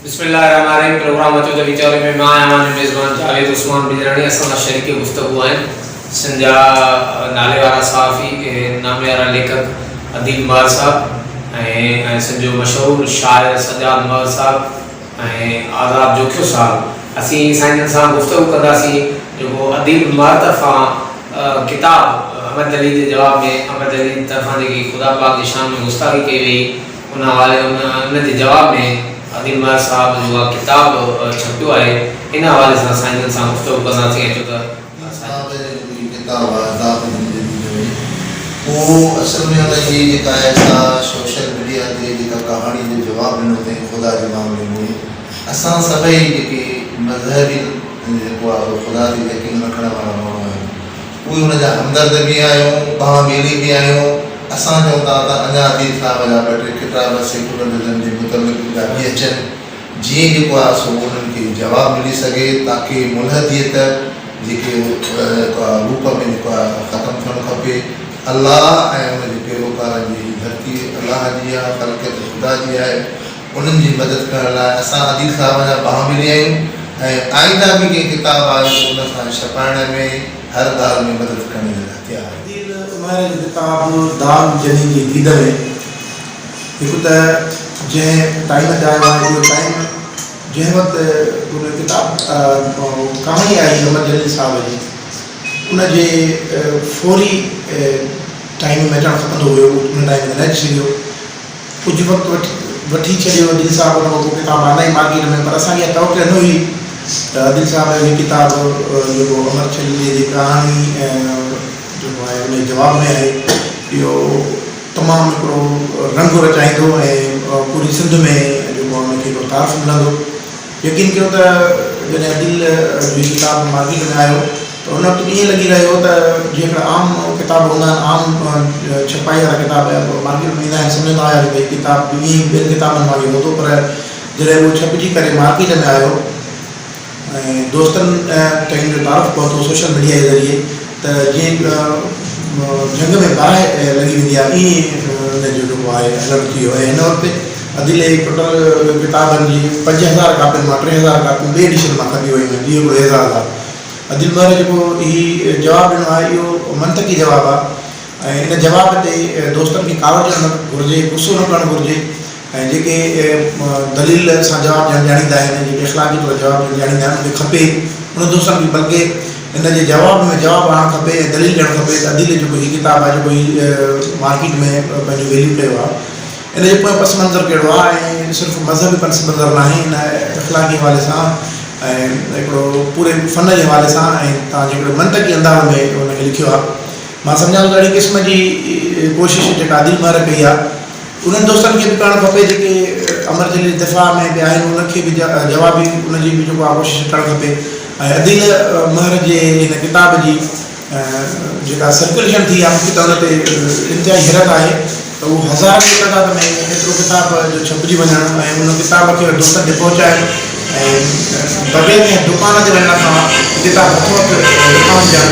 بسم الله الرحمٰن الرحيم پروگرام اچو ته ويچاريون ۾ مان آهيان اوهان جو ميزبان جاويد عثمان بجراڻي اسان سان شريڪ گفتگو آهن سنڌ جا نالي وارا صحافي ۽ ناميارا ليکڪ عديل مهر صاحب ۽ سنڌ جو مشهور شاعر سجاد مهر صاحب ۽ آزاد جوکيو صاحب اسين سائين جن سان گفتگو ڪنداسين جيڪو اديب مهر طرفان ڪتاب امر جليل جي جواب ۾ امر جليل طرفان جيڪي خدا پاڪ جي شان ۾ گستاخي ڪئي وئي ان حوالي ان جي جواب ۾ اديب مهر صاحب جو اها ڪتاب ڇپيو آهي ان حوالي سان سائين جن سان گفتگو ڪنداسين اچو ته هي صاحب جو جيڪو هي ڪتاب آهي عذاب زندگي جو ۾ اهو اصل ۾ ان جي جيڪا آهي سا سوشل ميڊيا تي جيڪا ڪهاڻي جو جواب ڏنو اٿئي خدا جي معاملي ۾ اسان سڀئي جيڪي مذهبي جيڪو آهي سو خدا تي يقين رکڻ وارا ماڻهو آهيون اهي ان جا همدرد به آهيون ٻانهن ٻيلي به آهيون اسان چئون ٿا ته اڃا اديب صاحب جا ٻه ٽي ڪتاب سيڪولرزم جي متعلق ٻيا به اچن جيئن جيڪو آهي سو انهن کي جواب ملي سگهي تاڪه ملحديت جيڪي جيڪو آهي روپ ۾ جيڪو آهي سو ختم ٿيڻ کپي الله ۽ ان جي پيروڪارن جي هي ڌرتي الله جي آهي خلقيت خدا جي آهي انهن جي مدد ڪرڻ لاء اسان عديل صاحب جا ٻانهن ٻيلي آهيون ۽ آئنده به ڪنهن ڪتاب آيو ته ان سان ڇپائڻ ۾ هر ڳالهه ۾ مدد ڪرڻ جي لاء تيار آهيون. عديل عمير جو ڪتاب دال جني جي ديد ۾ هڪ ته جنهن ٽائيم تي آيو آهي اهو ٽائيم جنهن وقت ان ڪتاب ڪهاڻي آئي امر جليل صاحب جي ان جي فوري ٽائيم ۾ اچڻ کپندو هيو ان ٽائيم تي نه اچي سگهيو ڪجهه وقت وٺي ڇڏيو عديل صاحب ان کان پوء ڪتاب آندائين مارڪيٽ ۾ پر اسان کي اها توقع نه هئي ته عديل صاحب جو هي ڪتاب جيڪو امر جليل جي ڪهاڻي جيڪو آهي ان جي جواب ۾ آهي اهو تمام هڪڙو رنگ رچائيندو ۽ پوري سنڌ ۾ جيڪو آهي ان کي هڪڙو تعارف ملندو. يقين ڪيو ته جڏهن عديل جو هي ڪتاب مارڪيٽ ۾ آيو ته ان وقت ائين لڳي رهيو هو ته جيئن هڪڙا عام ڪتاب هوندا آهن عام ڇپائي وارا ڪتاب مارڪيٽ ۾ ايندا آهن سمجهندا هيا ته ڀئي ڪتاب به ائين ئي ٻين ڪتابن وانگي هوندو پر جڏهن اهو ڇپجي ڪري مارڪيٽ ۾ آيو ۽ دوستن تائين جو تعارف پهتو سوشل ميڊيا جي ذريعي ته جيئن جهنگ ۾ باهه لڳي ويندي آهي ائين ان جو جيڪو آهي هلڻ ٿي ويو ۽ هن وقت عديل جي ٽوٽل ڪتابن جي 5000 ڪاپين مان 3000 ڪاپيون ٻئي ايڊيشن مان کپي ويون آهن اهو هڪڙو اعزاز آهي عديل مهر جيڪو هي جواب ڏنو آهي اهو منطقي جواب آهي ۽ ان جواب تي دوستن کي ڪاوڙجڻ نه گهرجي غصو نه ڪرڻ گهرجي ۽ جيڪي دليل سان جواب ڏيڻ ڄاڻيندا آهن، جيڪي اخلاقي طور جواب ڏيڻ ڄاڻيندا آهن، انهن کي کپي انهن دوستن کي بلڪه ان جي جواب ۾ جواب آڻڻ کپي ۽ دليل ڏيڻ کپي ته عديل جيڪو هي ڪتاب آهي جيڪو هي مارڪيٽ ۾ پنهنجو ويليو ڪيو آهي ان جو پويان پس منظر ڪهڙو آهي ۽ صرف مذهبي پس منظر ناهي ان اخلاقي حوالي سان ۽ هڪڙو پوري فن جي حوالي سان ۽ توهان جي هڪڙي منطقي انداز ۾ ان کي لکيو آهي مان سمجهان ٿو ته اهڙي قسم جي ڪوشش جيڪا عديل مهر ڪئي آهي انهن دوستن کي به ڪرڻ کپي جيڪي امر جليل جي دفاع ۾ به آهن انهن کي به جوابي ان جي به جيڪو آهي ڪوشش ڪرڻ کپي ۽ عديل مهر جي هن ڪتاب جي جيڪا سرڪيوليشن ٿي آهي مونکي ته ان تي انتهائي حيرت آهي ته اهو هزارن جي تعداد ۾ ايترو ڪتاب جو ڇپجي وڃڻ ۽ ان ڪتاب کي دوستن کي پهچائڻ ۽ بغير ڪنهن دڪان تي وڃڻ کان ڪتاب هٿو هٿ وڪامجڻ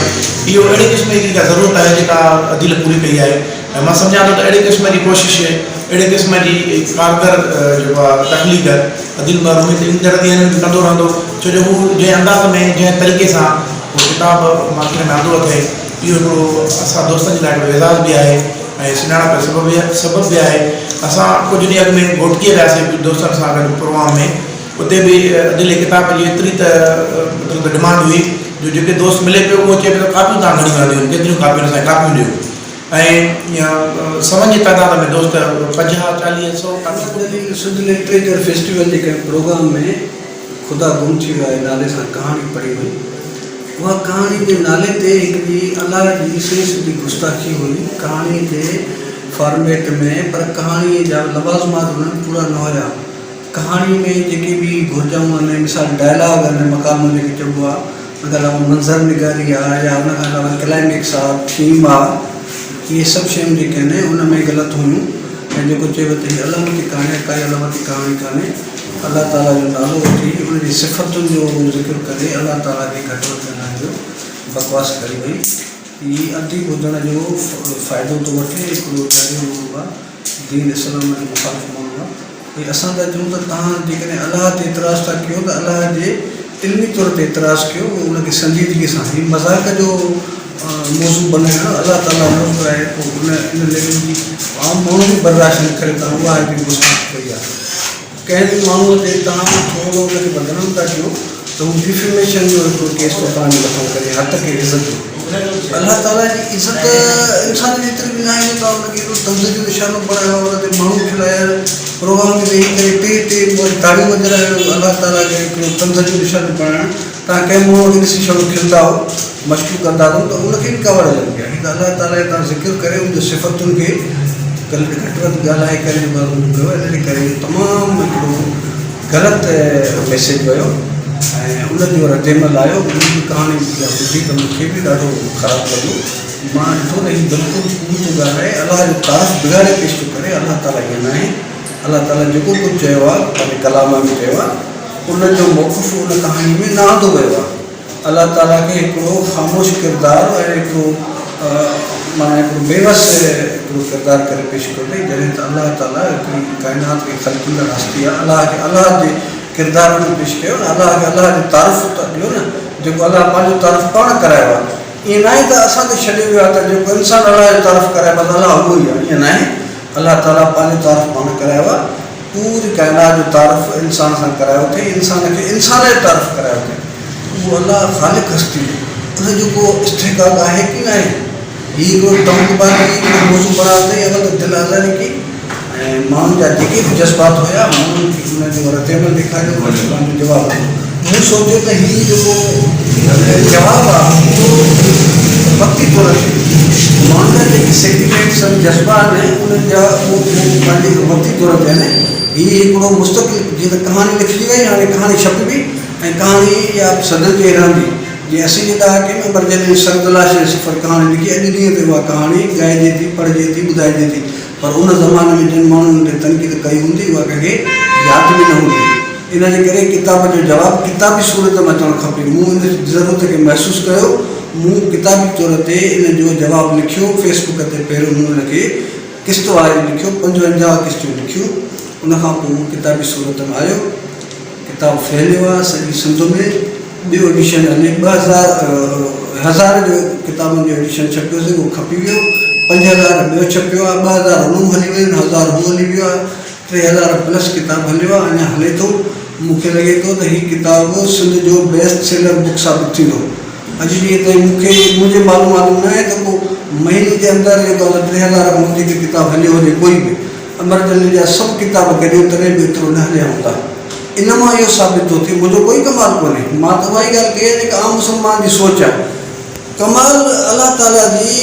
اهو اهڙي قسم جي هڪڙي ڪا ضرورت آهي جيڪا عديل پوري ڪئي آهي ۽ مان سمجهان ٿو ته اهڙي قسم جي ڪوشش، اهڙي قسم جي ڪارگر جيڪو آهي تخليق عديل مهر اميد ته ايندڙ ڏينهن ۾ به ڪندو رهندو ڇو جو هو جنهن انداز ۾ جنهن طريقي سان اهو ڪتاب مارڪيٽ ۾ آندو اٿئي اهو هڪڙو اسان دوستن جي لاء هڪڙو اعزاز به آهي ۽ سڃاڻپ جو سبب سبب به آهي. اسان ڪجهه ڏينهن اڳ ۾ گهوٽڪيء وياسين ڪجهه دوستن سان گڏ پروگرام ۾ اتي به عديل جي ڪتاب جي ايتري ته مطلب ته ڊمانڊ هئي جو جيڪي دوست ملي پيو اهو چئي پيو ته ڪاپيون توهان گهڻيون آنديون آهن ڪيتريون ڪاپيون آهن اسان کي ڪاپيون ڏيو. ۽ سون جي تعداد ۾ دوست 50، 40، سو ڪاپيون. امر جليل سنڌ لٽريچر فيسٽيول جي ڪنهن پروگرام ۾ خدا گم ٿي ويو آهي نالي سان ڪهاڻي پڙهي هئي. اها ڪهاڻي جي نالي تي هڪڙي الله جي سنئين سڌي گستاخي هئي. ڪهاڻي جي فارميٽ ۾ پر ڪهاڻي جا لوازمات انهن پورا نه هيا. ڪهاڻي ۾ جيڪي به گهرجائون آهن مثال ڊائلاگ آهن مڪالمو جيڪي چئبو آهي ان کان علاوه منظر نگاري آهي يا ان کان علاوه ڪلائميڪس آهي ٿيم آهي اهي سڀ شيون جيڪي آهن ان ۾ غلط هيون ۽ جيڪو چئبو ته هي علامتي ڪهاڻي آهي ڪائي علامتي ڪهاڻي ڪانهي الله تعاليٰ جو نالو وٺي ان جي صفتن جو ذڪر ڪري الله تعاليٰ کي گهٽ وڌ ڳالهائڻ جو بڪواس ڪئي وئي هي اديب هجڻ جو فائدو ٿو وٺي هڪڙو ڌريو ماڻهو آهي دين اسلام جو مخالف ماڻهو آهي. ڀئي اسان ٿا چئون ته توهان جيڪڏهن الله تي اعتراض ٿا ڪيو ته الله جي علمي طور تي اعتراض ڪيو ان کي سنجيدگي سان هي مذاق جو موضوع بنائڻ الله تعالي نه ڪرائي پوء ان ان ليول جي عام ماڻهو به برداشت نه ڪري ته اها هڪڙي گستاخي ڪئي آهي ڪنهن به ماڻهو تي توهان ٿورو ان کي بدنام ٿا ڪيو ته هو ڊفيميشن جو هڪڙو ڪيس ٿو توهان جي مٿان ڪري حد کي عزت جو الله تعاليٰ جي عزت انسان جي ايتري به ناهي جو توهان ان کي ايڏو طنز جو نشانو بڻايو آهي ان تي ماڻهو کلايا پروگرام ۾ ويهي ڪري ٽي ٽي تاڙيون وڄرايو الله تعاليٰ کي هڪڙو طنز جو نشانو بڻائڻ توهان ڪنهن ماڻهوء کي ڏسي ڇڙو کلندا هو مشڪون ڪندا اٿو ته ان کي به ڪاوڙ لڳندي آهي ته الله تعاليٰ جو توهان ذڪر ڪري ان جي صفتن کي گهٽ وڌ ڳالهائي ڪري جيڪو آهي ڪيو ان جي ڪري تمام هڪڙو غلط ميسيج ويو ۽ ان جو رد عمل آيو ان جي ڪهاڻي اها ٻڌي ته مون کي به ڏاڍو خراب لڳو مان ڏٺو ته هي بلڪل ڪوڙ ٿو ڳالهائي الله جو تعارف بگاڙي پيش ٿو ڪري الله تعاليٰ ائين ناهي الله تعاليٰ جيڪو ڪجهه چيو آهي پنهنجي ڪلام ۾ چيو آهي ان جو موقف ان ڪهاڻي ۾ نه آندو ويو آهي الله تعاليٰ کي هڪڙو خاموش ڪردار ۽ هڪڙو معنيٰ هڪڙو بيوس هڪڙو ڪردار ڪري پيش ڪيو اٿئي جڏهن ته الله تعاليٰ هڪڙي ڪائنات کي خلقيندڙ هستي آهي الله کي الله جي ڪردار ۾ پيش ڪيو نه الله کي الله جو تعارف ته ڏيو نه جيڪو الله پنهنجو تعارف پاڻ ڪرايو آهي ائين ناهي ته اسان تي ڇڏيو ويو آهي ته جيڪو انسان الله جو تعارف ڪرائي بس الله اهو ئي آهي ائين ناهي الله تعاليٰ پنهنجو تعارف پاڻ ڪرايو آهي پوري ڪائنات جو تعارف انسان سان ڪرايو اٿئي، انسان کي انسان جو تعارف ڪرايو اٿئي ته اهو الله خالق هستي ان جو ڪو استحقاق آهي ڪي ناهي؟ هي هڪڙو تمغ بازي هڪڙو موضوع بڻايو اٿئي، اول ته دل آزاري ڪئي ۽ ماڻهن جا جيڪي به جذبات هيا ماڻهن کي ان جو ردعمل ڏيکاريو ۽ پنهنجو جواب ڏنو. مون سوچيو ته هي جيڪو جواب آهي اهو وقتي طور تي ماڻهن جا جيڪي سينٽيمينٽس آهن جذبا آهن انهن جا اهو پنهنجي وقتي طور تي آهن هي هڪڙو مستقل جيئن ته ڪهاڻي لکجي وئي هاڻي ڪهاڻي ڇپبي ۽ ڪهاڻي اها صدين تائين رهندي جيئن اسين جي ڏهاڪي ۾ امر جليل سرد لاش جو سفر ڪهاڻي لکي اڄ ڏينهن تي اها ڪهاڻي ڳائجي ٿي پڙهجي ٿي ٻڌائجي ٿي پر ان زماني ۾ جن ماڻهن ان تي تنقيد ڪئي هوندي اها ڪنهن کي ياد به نه هوندي. ان جي ڪري ڪتاب جو جواب ڪتابي صورت ۾ اچڻ کپي. مون ان ضرورت کي محسوس ڪيو. مون ڪتابي طور تي ان جو جواب لکيو. فيس بڪ تي پهريون مون ان کي قسط واري لکيو، 55 قسطيون لکيون. ان کان پوء اهو ڪتابي صورت ۾ آيو. ڪتاب ڦهليو آهي سڄي سنڌ ۾. ٻيو ايڊيشن هلي 2000 هزار جو ڪتابن جو ايڊيشن ڇپيوسي اهو کپي ويو. 5000 ٻيو ڇپيو آهي. 2000 هن مان هلي ويون آهن، هزار هو هلي ويو آهي. 3000 پلس ڪتاب هليو آهي اڃا هلي ٿو. مون کي لڳي ٿو ته هي ڪتاب سنڌ جو بيسٽ سيلر بڪ ثابت ٿيندو. اڄ ڏينهن تائين مون کي منهنجي معلومات ۾ ناهي ته ڪو مهيني جي اندر جيڪو آهي 3000 کان وڌيڪ ڪتاب هليو هجي ڪوئي به. امر جليل جا سڀ ڪتاب گڏيو تڏهن به ايترو نه هليا هوندا. ان مان اهو ثابت ٿو ٿئي منهنجو ڪوئي ڪمال ڪونهي. مان ته اها ئي ڳالهه ڪئي آهي جيڪا عام مسلمان جي سوچ آهي. ڪمال الله تعاليٰ جي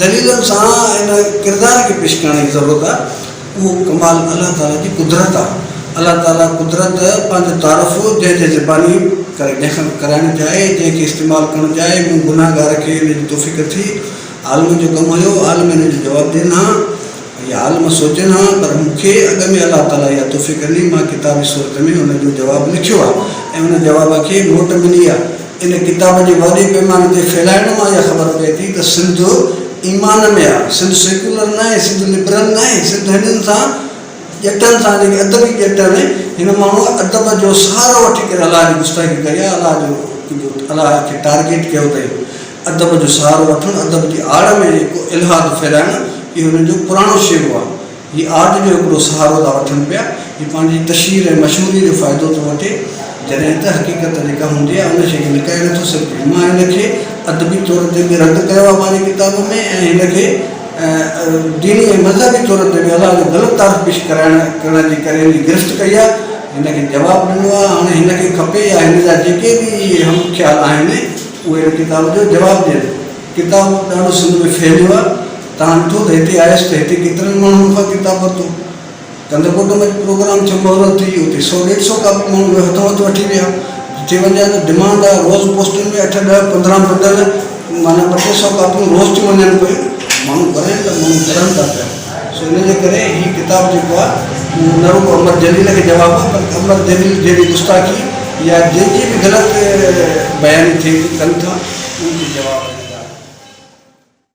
دليلن سان ان ڪردار کي پيش ڪرڻ جي ضرورت آهي. اهو ڪمال الله تعاليٰ جي قدرت آهي. الله تعاليٰ قدرت پنهنجو تعارف جنهن جي زباني ڪري جنهن کان ڪرائڻ چاهي، جنهن کي استعمال ڪرڻ چاهي، مون گنهگار کي ان جي توفيق ٿي. عالمن جو ڪم هيو، عالم ان جو جواب ڏين ها يا عالم سوچين ها، پر مون کي اڳ ۾ الله تعاليٰ اها توفيق ڏني، مان ڪتابي صورت ۾ ان جو جواب لکيو آهي ۽ ان جواب کي موٽ ملي آهي. ان ڪتاب جي وڏي پيماني تي ڦهلائڻ مان اها خبر پئي ٿي ته سنڌ ايمان ۾ آ، سنڌ سيڪيولر ناهي، سنڌ لبرل ناهي، سنڌ هنن سان ڄٽن سان جيڪي ادبي ڄٽ آهن، هن ماڻهوء ادب جو سهارو وٺي ڪري الله جي گستاخي ڪئي آهي، الله جو الله کي ٽارگيٽ ڪيو اٿئي. ادب جو سهارو وٺڻ، ادب جي آڙ ۾ جيڪو الحاد ڦهلائڻ، اهو هنن جو پراڻو شيوو آهي. هي آرٽ جو هڪڙو سهارو ٿا وٺن پيا. هي پنهنجي تشهير ۽ مشهوريء جو فائدو ٿو وٺي، جڏهن ته حقيقت جيڪا هوندي آهي، ان شيء کي لڪائي نٿو سگهجي. مان هن کي ادبي طور تي به رد ڪيو آهي پنهنجي ڪتاب ۾ ۽ هن کي ديني ۽ مذهبي طور تي به الله جو غلط تعارف پيش ڪرائڻ ڪرڻ جي ڪري هن جي گرفت ڪئي آهي. هن کي جواب ڏنو آهي. هاڻي هن کي کپي يا هن جا جيڪي به هم خيال آهن، اهي هن ڪتاب جو جواب ڏين. ڪتاب ڏاڍو سنڌ ۾ ڦهليو آهي. تان ڏٺو ته هتي آيس ته هتي ڪيترن ماڻهن مون کان ڪتاب ورتو. ڪنڌڪوٽ ۾ به پروگرام ٿيو مهورت ٿي اتي سو ڏيڍ سو ڪاپيون ماڻهو اهي هٿون هٿ وٺي ويا. جتي وڃان ته ڊمانڊ آهي روز پوسٽن ۾ اٺ ڏهه 15 بنڊل معنيٰ ٻه ٽي سو ڪاپيون روز ٿيون وڃن پيون. ماڻهو گهرن ته ماڻهو گهرن ٿا پيا. سو ان جي ڪري هي ڪتاب جيڪو آهي اهو نه رڳو امر جليل کي جواب آهي بلڪ امر جليل جهڙي گستاخي يا جنهن جي به غلط بياني ٿئي ٿي ڪن ٿا ان کي جواب آهي.